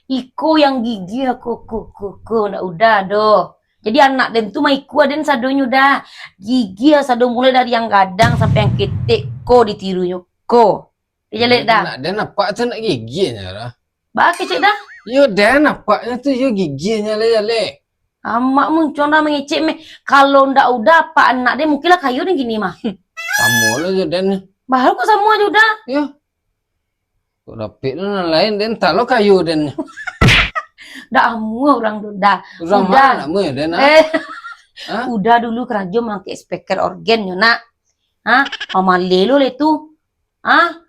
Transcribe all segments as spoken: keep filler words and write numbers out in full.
Iko yang gigi ko, ko, ko, ko, ndak Uda doh. Jadi anak den tu mah iko den sadonyo Uda. Gigi sado mulai dari yang gadang sampai yang ketek ko ditirunyo. Ko. Dijalek Uda. Nak den apak tu nak giginyo lah. Ba kecek Uda. Yo den apaknyo tu yo giginyo lah jalek. Amak muncuang Uda mangecek meh. Kalau ndak Uda apak anak den mungkin lah kayo den kini mah. Samo lah jo den. Baru kok samo ajo Uda. Yo. Kok dapek tu nan lain den, talo kayo den. Dak amuah urang tu Uda. Urang Uda. Mana amuah den, ah? Eh. Hah? Uda dulu karajo mangkek speaker organ nyo nak. Hah? Pamaleh lo le tu. Hah?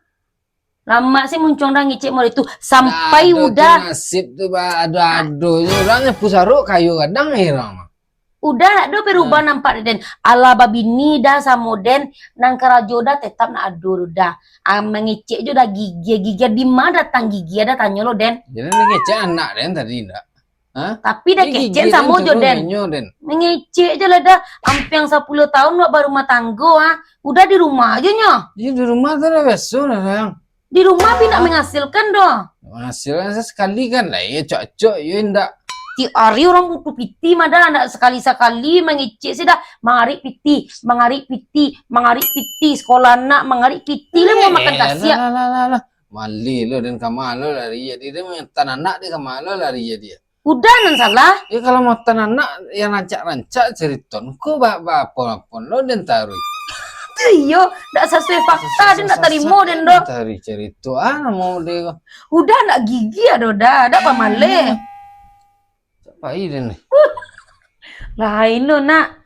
Lamak sih muncuang Uda ngecek model tu. Sampai Uda. Nasib tu ba ado-ado nyo urang nyo pusarok kayo gadang urang. Uda ndak ado berubah nampak den. Alah babini Uda samo den, nan karajo Uda tetap nak ado Uda. Ah, mangecek jo Uda gigi, gigi di ma datang gigi Uda tanyo lo den. Jadi mangecek anak den tadi ndak? Hah? Tapi Uda kecek samo jo den. Mangecek jo lah Uda. Ampiang sapuluah tahun wak barumah tanggo ah. Uda di rumah ajo nyo. Iyo di rumah tu lah biaso lah sayang. Di rumah pi ndak menghasilkan doh. Menghasilkan sekali kan lah, iyo cocok, iyo indak. Tiap hari urang butuh piti mah Uda, ndak sekali-sekali mangecek sih Uda. Mangarik piti, mangarik piti, mangarik piti, sekolah anak, mangarik piti lah mau makan kasiak. Lah, lah, lah, lah. Maleh lo den kama lo lari jadi den mantan anak den kama lo lari jadi. Uda nan salah. Ya kalau mantan anak yang rancak-rancak cerito ko ba ba apo-apo lo den taruih. Tu iyo, ndak sasuai fakta den ndak tarimo den doh. Taruih cerito ah namo den ko. Uda ndak gigi ado Uda, ndak pamaleh. Cak pai den ni. Lain lo nak.